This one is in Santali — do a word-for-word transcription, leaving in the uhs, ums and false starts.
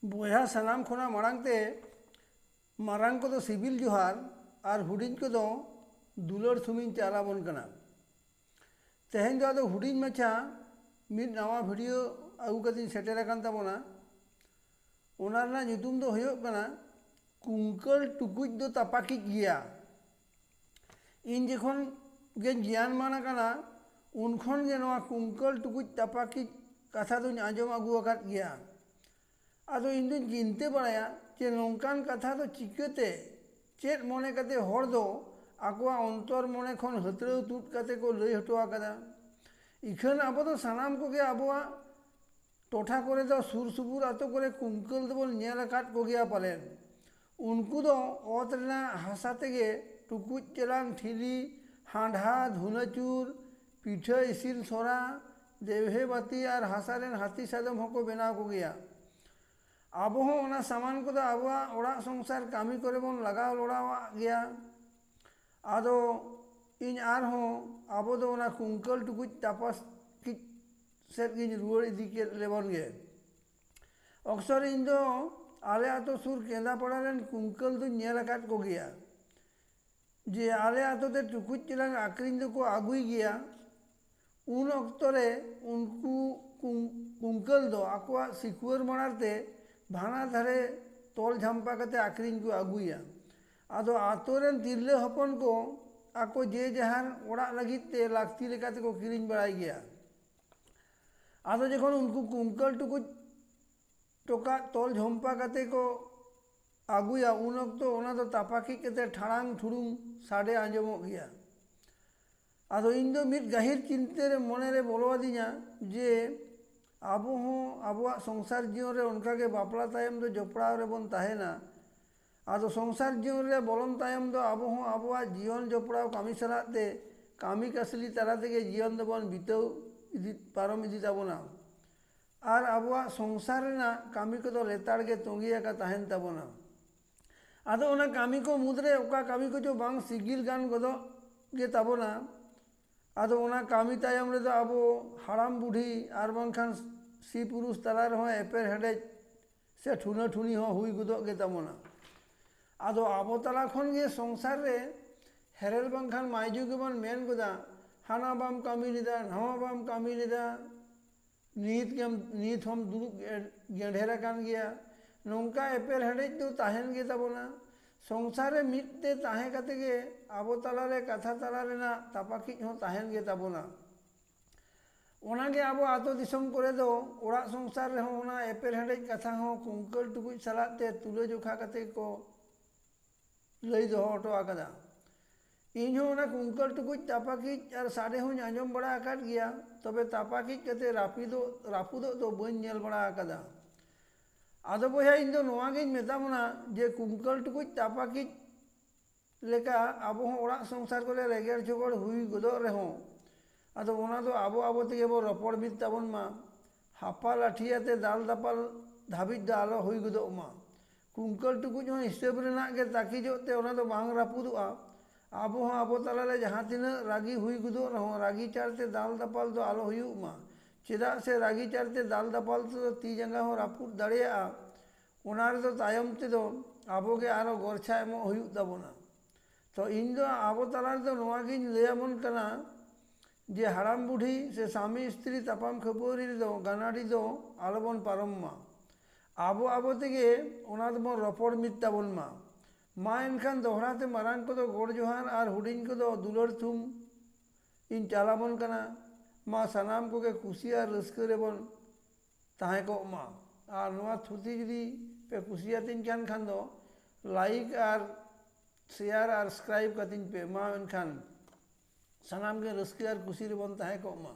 ᱵᱚᱭᱦᱟ, ᱥᱟᱱᱟᱢ ᱠᱷᱚᱱᱟᱜ ᱢᱟᱲᱟᱝ ᱛᱮ ᱢᱟᱨᱟᱝ ᱠᱚᱫᱚ ᱥᱤᱵᱤᱞ ᱡᱚᱦᱟᱨ ᱟᱨ ᱦᱩᱰᱤᱧ ᱠᱚᱫᱚ ᱫᱩᱞᱟᱹᱲ ᱛᱷᱩᱢᱤᱧ ᱪᱟᱞ ᱟᱵᱚᱱ ᱠᱟᱱᱟ᱾ ᱛᱮᱦᱮᱧ ᱫᱚ ᱟᱫᱚ ᱦᱩᱰᱤᱧ ᱢᱟᱪᱷᱟ ᱢᱤᱫ ᱱᱟᱣᱟ ᱵᱷᱤᱰᱤᱭᱳ ᱟᱹᱜᱩ ᱠᱟᱛᱮᱧ ᱥᱮᱴᱮᱨ ᱟᱠᱟᱱ ᱛᱟᱵᱚᱱᱟ᱾ ᱚᱱᱟ ᱨᱮᱱᱟᱜ ᱧᱩᱛᱩᱢ ᱫᱚ ᱦᱩᱭᱩᱜ ᱠᱟᱱᱟ ᱠᱩᱝᱠᱟᱹᱞ ᱴᱩᱠᱩᱡ ᱫᱚ ᱛᱟᱯᱟᱠᱤᱡ ᱜᱮᱭᱟ᱾ ᱤᱧ ᱡᱚᱠᱷᱚᱱ ᱜᱮᱧ ᱜᱮᱭᱟᱱ ᱢᱟᱱ ᱟᱠᱟᱱᱟ, ᱩᱱ ᱠᱷᱚᱱ ᱜᱮ ᱱᱚᱣᱟ ᱠᱩᱝᱠᱟᱹᱞ ᱴᱩᱠᱩᱡ ᱛᱟᱯᱟᱠᱤᱡ ᱠᱟᱛᱷᱟ ᱫᱚᱧ ᱟᱸᱡᱚᱢ ᱟᱹᱜᱩ ᱟᱠᱟᱫ ᱜᱮᱭᱟ᱾ ᱟᱫᱚ ᱤᱧ ᱫᱚᱧ ᱪᱤᱱᱛᱟᱹ ᱵᱟᱲᱟᱭᱟ ᱡᱮ ᱱᱚᱝᱠᱟᱱ ᱠᱟᱛᱷᱟ ᱫᱚ ᱪᱤᱠᱟᱹᱛᱮ, ᱪᱮᱫ ᱢᱚᱱᱮ ᱠᱟᱛᱮ ᱦᱚᱲ ᱫᱚ ᱟᱠᱚᱣᱟᱜ ᱚᱱᱛᱚᱨ ᱢᱚᱱᱮ ᱠᱷᱚᱱ ᱦᱟᱹᱛᱲᱟᱹᱣ ᱛᱩᱫ ᱠᱟᱛᱮ ᱠᱚ ᱞᱟᱹᱭ ᱦᱚᱴᱚ ᱟᱠᱟᱫᱟ᱾ ᱤᱠᱷᱟᱹᱱ ᱟᱵᱚ ᱫᱚ ᱥᱟᱱᱟᱢ ᱠᱚᱜᱮ ᱟᱵᱚᱣᱟᱜ ᱴᱚᱴᱷᱟ ᱠᱚᱨᱮ ᱫᱚ ᱥᱩᱨ ᱥᱩᱯᱩᱨ ᱟᱛᱳ ᱠᱚᱨᱮ ᱠᱩᱝᱠᱟᱹᱞ ᱫᱚᱵᱚᱱ ᱧᱮᱞ ᱟᱠᱟᱫ ᱠᱚᱜᱮᱭᱟ ᱯᱟᱞᱮᱱ᱾ ᱩᱱᱠᱩ ᱫᱚ ᱚᱛ ᱨᱮᱱᱟᱜ ᱦᱟᱥᱟ ᱛᱮᱜᱮ ᱴᱩᱠᱩᱡ ᱪᱮᱞᱟᱝ, ᱴᱷᱤᱞᱤ, ᱦᱟᱸᱰᱷᱟ, ᱫᱷᱩᱱᱟᱹᱪᱩᱨ, ᱯᱤᱴᱷᱟᱹ ᱤᱥᱤᱱ ᱥᱚᱨᱟ, ᱫᱮᱣᱦᱮ ᱵᱟᱹᱛᱤ ᱟᱨ ᱦᱟᱥᱟ ᱨᱮᱱ ᱦᱟᱹᱛᱤ ᱥᱟᱫᱚᱢ ᱦᱚᱸᱠᱚ ᱵᱮᱱᱟᱣ ᱠᱚᱜᱮᱭᱟ᱾ ᱟᱵᱚ ᱦᱚᱸ ᱚᱱᱟ ᱥᱟᱢᱟᱱ ᱠᱚᱫᱚ ᱟᱵᱚᱣᱟᱜ ᱚᱲᱟᱜ ᱥᱚᱝᱥᱟᱨ ᱠᱟᱹᱢᱤ ᱠᱚᱨᱮ ᱵᱚᱱ ᱞᱟᱜᱟᱣ ᱞᱚᱲᱟᱣᱟᱜ ᱜᱮᱭᱟ᱾ ᱟᱫᱚ ᱤᱧ ᱟᱨᱦᱚᱸ ᱟᱵᱚ ᱫᱚ ᱚᱱᱟ ᱠᱩᱝᱠᱟᱹᱞ ᱴᱩᱠᱩᱡ ᱛᱟᱯᱟᱥ ᱠᱤᱡ ᱥᱮᱫ ᱜᱤᱧ ᱨᱩᱣᱟᱹᱲ ᱤᱫᱤ ᱠᱮᱫ ᱞᱮᱵᱚᱱ ᱜᱮ᱾ ᱚᱠᱥᱚᱨ ᱤᱧ ᱫᱚ ᱟᱞᱮ ᱟᱛᱳ ᱥᱩᱨ ᱠᱮᱸᱫᱟᱯᱟᱲᱟ ᱨᱮᱱ ᱠᱩᱝᱠᱟᱹᱞ ᱫᱚᱧ ᱧᱮᱞ ᱟᱠᱟᱫ ᱠᱚᱜᱮᱭᱟ᱾ ᱡᱮ ᱟᱞᱮ ᱟᱛᱳ ᱛᱮ ᱴᱩᱠᱩᱡ ᱪᱮᱞᱟᱝ ᱟᱠᱷᱨᱤᱧ ᱫᱚᱠᱚ ᱟᱹᱜᱩᱭ ᱜᱮᱭᱟ᱾ ᱩᱱ ᱚᱠᱛᱚ ᱨᱮ ᱩᱱᱠᱩ ᱠᱩᱝ-, ᱠᱩᱝᱠᱟᱹᱞ ᱫᱚ ᱟᱠᱚᱣᱟᱜ ᱥᱤᱠᱩᱣᱟᱹᱨ ᱢᱟᱲᱟᱨ ᱛᱮ ᱵᱷᱟᱱᱟ ᱫᱷᱟᱨᱮ ᱛᱚᱞ ᱡᱷᱟᱢᱯᱟ ᱠᱟᱛᱮ ᱟᱠᱷᱨᱤᱧ ᱠᱚ ᱟᱹᱜᱩᱭᱟ᱾ ᱟᱫᱚ ᱟᱛᱳ ᱨᱮᱱ ᱛᱤᱨᱞᱟᱹ ᱦᱚᱯᱚᱱ ᱠᱚ ᱟᱠᱚ ᱡᱮ ᱡᱟᱦᱟᱨ ᱚᱲᱟᱜ ᱞᱟᱹᱜᱤᱫ ᱛᱮ ᱞᱟᱹᱠᱛᱤ ᱞᱮᱠᱟ ᱛᱮᱠᱚ ᱠᱤᱨᱤᱧ ᱵᱟᱲᱟᱭ ᱜᱮᱭᱟ᱾ ᱟᱫᱚ ᱡᱚᱠᱷᱚᱱ ᱩᱱᱠᱩ ᱠᱩᱝᱠᱟᱹᱞ ᱴᱩᱠᱩᱡ ᱴᱚᱠᱟᱜ ᱛᱚᱞ ᱡᱷᱚᱢᱯᱟ ᱠᱟᱛᱮ ᱠᱚ ᱟᱹᱜᱩᱭᱟ, ᱩᱱ ᱚᱠᱛᱚ ᱚᱱᱟ ᱫᱚ ᱛᱟᱯᱟᱠᱤᱡ ᱠᱟᱛᱮ ᱴᱷᱟᱲᱟᱝ ᱴᱷᱩᱲᱩᱝ ᱥᱟᱰᱮ ᱟᱸᱡᱚᱢᱚᱜ ᱜᱮᱭᱟ᱾ ᱟᱫᱚ ᱤᱧ ᱫᱚ ᱢᱤᱫ ᱜᱟᱹᱦᱤᱨ ᱪᱤᱱᱛᱟᱹ ᱨᱮ ᱢᱚᱱᱮ ᱨᱮ ᱵᱚᱞᱚ ᱟᱹᱫᱤᱧᱟ ᱡᱮ ᱟᱵᱚ ᱦᱚᱸ ᱟᱵᱚᱣᱟᱜ ᱥᱚᱝᱥᱟᱨ ᱡᱤᱭᱚᱱ ᱨᱮ ᱚᱱᱠᱟ ᱜᱮ ᱵᱟᱯᱞᱟ ᱛᱟᱭᱚᱢ ᱫᱚ ᱡᱚᱯᱲᱟᱣ ᱨᱮᱵᱚᱱ ᱛᱟᱦᱮᱱᱟ᱾ ᱟᱫᱚ ᱥᱚᱝᱥᱟᱨ ᱡᱤᱭᱚᱱ ᱨᱮ ᱵᱚᱞᱚᱱ ᱛᱟᱭᱚᱢ ᱫᱚ ᱟᱵᱚ ᱦᱚᱸ ᱟᱵᱚᱣᱟᱜ ᱡᱤᱭᱚᱱ ᱡᱚᱯᱲᱟᱣ ᱠᱟᱹᱢᱤ ᱥᱟᱞᱟᱜ ᱛᱮ ᱠᱟᱹᱢᱤ ᱠᱟᱹᱥᱱᱤ ᱛᱟᱞᱟ ᱛᱮᱜᱮ ᱡᱤᱭᱚᱱ ᱫᱚᱵᱚᱱ ᱵᱤᱛᱟᱹᱣ ᱤᱫᱤ, ᱯᱟᱨᱚᱢ ᱤᱫᱤ ᱛᱟᱵᱚᱱᱟ᱾ ᱟᱨ ᱟᱵᱚᱣᱟᱜ ᱥᱚᱝᱥᱟᱨ ᱨᱮᱱᱟᱜ ᱠᱟᱹᱢᱤ ᱠᱚᱫᱚ ᱞᱮᱛᱟᱲ ᱜᱮ ᱛᱚᱸᱜᱮ ᱟᱠᱟ ᱛᱟᱦᱮᱱ ᱛᱟᱵᱚᱱᱟ᱾ ᱟᱫᱚ ᱚᱱᱟ ᱠᱟᱹᱢᱤ ᱠᱚ ᱢᱩᱫᱽᱨᱮ ᱚᱠᱟ ᱠᱟᱹᱢᱤ ᱠᱚᱪᱚ ᱵᱟᱝ ᱥᱤᱜᱤᱞ ᱜᱟᱱ ᱜᱚᱫᱚᱜ ᱜᱮ ᱛᱟᱵᱚᱱᱟ᱾ ᱟᱫᱚ ᱚᱱᱟ ᱠᱟᱹᱢᱤ ᱛᱟᱭᱚᱢ ᱨᱮᱫᱚ ᱟᱵᱚ ᱦᱟᱲᱟᱢ ᱵᱩᱰᱷᱤ ᱟᱨ ᱵᱟᱝᱠᱷᱟᱱ ᱥᱤ ᱯᱩᱨᱩᱥ ᱛᱟᱞᱟ ᱨᱮᱦᱚᱸ ᱮᱯᱮᱨ ᱦᱮᱰᱮᱡ ᱥᱮ ᱴᱷᱩᱱᱟᱹ ᱴᱷᱩᱱᱤ ᱦᱚᱸ ᱦᱩᱭ ᱜᱚᱫᱚᱜ ᱜᱮ ᱛᱟᱵᱚᱱᱟ᱾ ᱟᱫᱚ ᱟᱵᱚ ᱛᱟᱞᱟ ᱠᱷᱚᱱ ᱜᱮ ᱥᱚᱝᱥᱟᱨ ᱨᱮ ᱦᱮᱨᱮᱞ ᱵᱟᱝᱠᱷᱟᱱ ᱢᱟᱭᱡᱩ ᱜᱮᱵᱚᱱ ᱢᱮᱱ ᱜᱚᱫᱟ, ᱦᱟᱱᱟ ᱵᱟᱢ ᱠᱟᱹᱢᱤ ᱞᱮᱫᱟ, ᱱᱟᱣᱟ ᱵᱟᱢ ᱠᱟᱹᱢᱤ ᱞᱮᱫᱟ, ᱱᱤᱛ ᱜᱮᱢ, ᱱᱤᱛ ᱦᱚᱸᱢ ᱫᱩᱲᱩᱵ ᱜᱮ-, ᱜᱮᱸᱰᱷᱮᱨ ᱟᱠᱟᱱ ᱜᱮᱭᱟ᱾ ᱱᱚᱝᱠᱟ ᱮᱯᱮᱨ ᱦᱮᱸᱰᱮᱡ ᱫᱚ ᱛᱟᱦᱮᱱ ᱜᱮ ᱛᱟᱵᱚᱱᱟ᱾ ᱥᱚᱝᱥᱟᱨ ᱨᱮ ᱢᱤᱫ ᱛᱮ ᱛᱟᱦᱮᱸ ᱠᱟᱛᱮ ᱜᱮ ᱟᱵᱚ ᱛᱟᱞᱟᱨᱮ ᱠᱟᱛᱷᱟ ᱛᱟᱞᱟ ᱨᱮᱱᱟᱜ ᱛᱟᱯᱟᱠᱤᱡ ᱦᱚᱸ ᱛᱟᱦᱮᱱ ᱜᱮ ᱛᱟᱵᱚᱱᱟ᱾ ᱚᱱᱟᱜᱮ ᱟᱵᱚ ᱟᱛᱳ ᱫᱤᱥᱚᱢ ᱠᱚᱨᱮ ᱫᱚ ᱚᱲᱟᱜ ᱥᱚᱝᱥᱟᱨ ᱨᱮᱦᱚᱸ ᱚᱱᱟ ᱮᱯᱮᱨ ᱦᱮᱸᱰᱮᱡ ᱠᱟᱛᱷᱟ ᱦᱚᱸ ᱠᱩᱝᱠᱟᱹᱞ ᱴᱩᱠᱩᱡ ᱥᱟᱞᱟᱜ ᱛᱮ ᱛᱩᱞᱟᱹ ᱡᱚᱠᱷᱟ ᱠᱟᱛᱮ ᱠᱚ ᱞᱟᱹᱭ ᱫᱚᱦᱚ ᱦᱚᱴᱚ ᱟᱠᱟᱫᱟ᱾ ᱤᱧ ᱦᱚᱸ ᱚᱱᱟ ᱠᱩᱝᱠᱟᱹᱞ ᱴᱩᱠᱩᱡ ᱛᱟᱯᱟᱠᱤᱡ ᱟᱨ ᱥᱟᱰᱮ ᱦᱚᱸᱧ ᱟᱸᱡᱚᱢ ᱵᱟᱲᱟ ᱟᱠᱟᱫ ᱜᱮᱭᱟ, ᱛᱚᱵᱮ ᱛᱟᱯᱟᱠᱤᱡ ᱠᱟᱛᱮ ᱨᱟᱹᱯᱩᱫᱚᱜ, ᱨᱟᱹᱯᱩᱫᱚᱜ ᱫᱚ ᱵᱟᱹᱧ ᱧᱮᱞ ᱵᱟᱲᱟ ᱟᱠᱟᱫᱟ᱾ ᱟᱫᱚ ᱵᱚᱭᱦᱟ, ᱤᱧ ᱫᱚ ᱱᱚᱣᱟ ᱜᱤᱧ ᱢᱮᱛᱟ ᱵᱚᱱᱟ ᱡᱮ ᱠᱩᱝᱠᱟᱹᱞ ᱴᱩᱠᱩᱡ ᱛᱟᱯᱟᱠᱤᱡ ᱞᱮᱠᱟ ᱟᱵᱚ ᱦᱚᱸ ᱚᱲᱟᱜ ᱥᱚᱝᱥᱟᱨ ᱠᱚᱨᱮ ᱨᱮᱜᱮᱲ ᱪᱚᱜᱚᱲ ᱦᱩᱭ ᱜᱚᱫᱚᱜ ᱨᱮᱦᱚᱸ, ᱟᱫᱚ ᱚᱱᱟ ᱫᱚ ᱟᱵᱚ ᱟᱵᱚ ᱛᱮᱜᱮ ᱵᱚ ᱨᱚᱯᱚᱲ ᱢᱤᱫ ᱛᱟᱵᱚᱱ ᱢᱟ᱾ ᱦᱟᱯᱟ ᱞᱟᱴᱷᱤᱭᱟᱛᱮ ᱫᱟᱞ ᱫᱟᱯᱟᱞ ᱫᱷᱟᱹᱵᱤᱡ ᱫᱚ ᱟᱞᱚ ᱦᱩᱭ ᱜᱚᱫᱚᱜ ᱢᱟ᱾ ᱠᱩᱝᱠᱟᱹᱞ ᱴᱩᱠᱩᱡ ᱦᱚᱸ ᱦᱤᱥᱟᱹᱵ ᱨᱮᱱᱟᱜ ᱜᱮ ᱛᱟᱹᱠᱤᱡᱚᱜ ᱛᱮ ᱚᱱᱟ ᱫᱚ ᱵᱟᱝ ᱨᱟᱹᱯᱩᱫᱚᱜᱼᱟ᱾ ᱟᱵᱚ ᱦᱚᱸ ᱟᱵᱚ ᱛᱟᱞᱟᱨᱮ ᱡᱟᱦᱟᱸ ᱛᱤᱱᱟᱹᱜ ᱨᱟᱹᱜᱤ ᱦᱩᱭ ᱜᱚᱫᱚᱜ ᱨᱮᱦᱚᱸ, ᱨᱟᱹᱜᱤ ᱪᱟᱲᱛᱮ ᱫᱟᱞ ᱫᱟᱯᱟᱞ ᱫᱚ ᱟᱞᱚ ᱦᱩᱭᱩᱜ ᱢᱟ᱾ ᱪᱮᱫᱟᱜ ᱥᱮ ᱨᱟᱹᱜᱤ ᱪᱟᱲᱛᱮ ᱫᱟᱞ ᱫᱟᱯᱟᱞ ᱛᱮᱫᱚ ᱛᱤ ᱡᱟᱸᱜᱟ ᱦᱚᱸ ᱨᱟᱹᱯᱩᱫ ᱫᱟᱲᱮᱭᱟᱜᱼᱟ᱾ ᱚᱱᱟ ᱨᱮᱫᱚ ᱛᱟᱭᱚᱢ ᱛᱮᱫᱚ ᱟᱵᱚᱜᱮ ᱟᱨᱚ ᱜᱚᱨᱪᱷᱟ ᱮᱢᱚᱜ ᱦᱩᱭᱩᱜ ᱛᱟᱵᱚᱱᱟ᱾ ᱛᱚ ᱤᱧ ᱫᱚ ᱟᱵᱚ ᱛᱟᱞᱟ ᱨᱮᱫᱚ ᱱᱚᱣᱟ ᱜᱤᱧ ᱞᱟᱹᱭ ᱟᱵᱚᱱ ᱠᱟᱱᱟ ᱡᱮ ᱦᱟᱲᱟᱢ ᱵᱩᱰᱷᱤ ᱥᱮ ᱥᱟᱢᱤ ᱥᱛᱨᱤ ᱛᱟᱯᱟᱢ ᱠᱷᱟᱹᱯᱟᱹᱨᱤ ᱨᱮᱫᱚ ᱜᱟᱱᱟᱰᱤ ᱫᱚ ᱟᱞᱚᱵᱚᱱ ᱯᱟᱨᱚᱢ ᱢᱟ᱾ ᱟᱵᱚ ᱟᱵᱚ ᱛᱮᱜᱮ ᱚᱱᱟ ᱫᱚᱵᱚᱱ ᱨᱚᱯᱚᱲ ᱢᱤᱫ ᱛᱟᱵᱚᱱ ᱢᱟ᱾ ᱢᱟ ᱮᱱᱠᱷᱟᱱ ᱫᱚᱦᱲᱟ ᱛᱮ ᱢᱟᱨᱟᱝ ᱠᱚᱫᱚ ᱜᱚᱰ ᱡᱚᱦᱟᱨ ᱟᱨ ᱦᱩᱰᱤᱧ ᱠᱚᱫᱚ ᱫᱩᱞᱟᱹᱲ ᱛᱷᱩᱢ ᱤᱧ ᱪᱟᱞ ᱟᱵᱚᱱ ᱠᱟᱱᱟ᱾ ᱢᱟ ᱥᱟᱱᱟᱢ ᱠᱚᱜᱮ ᱠᱩᱥᱤ ᱟᱨ ᱨᱟᱹᱥᱠᱟᱹ ᱨᱮᱵᱚᱱ ᱛᱟᱦᱮᱸ ᱠᱚᱜ ᱢᱟ᱾ ᱟᱨ ᱱᱚᱣᱟ ᱛᱷᱩᱛᱤ ᱡᱩᱫᱤ ᱯᱮ ᱠᱩᱥᱤᱭᱟᱛᱤᱧ ᱠᱟᱱ ᱠᱷᱟᱱ ᱫᱚ like ᱟᱨ share ᱟᱨ subscribe ᱠᱟᱹᱛᱤᱧ ᱯᱮ᱾ ᱢᱟ ᱮᱱᱠᱷᱟᱱ ᱥᱟᱱᱟᱢ ᱜᱮ ᱨᱟᱹᱥᱠᱟᱹ ᱟᱨ ᱠᱩᱥᱤ ᱨᱮᱵᱚᱱ ᱛᱟᱦᱮᱸ ᱠᱚᱜ ᱢᱟ᱾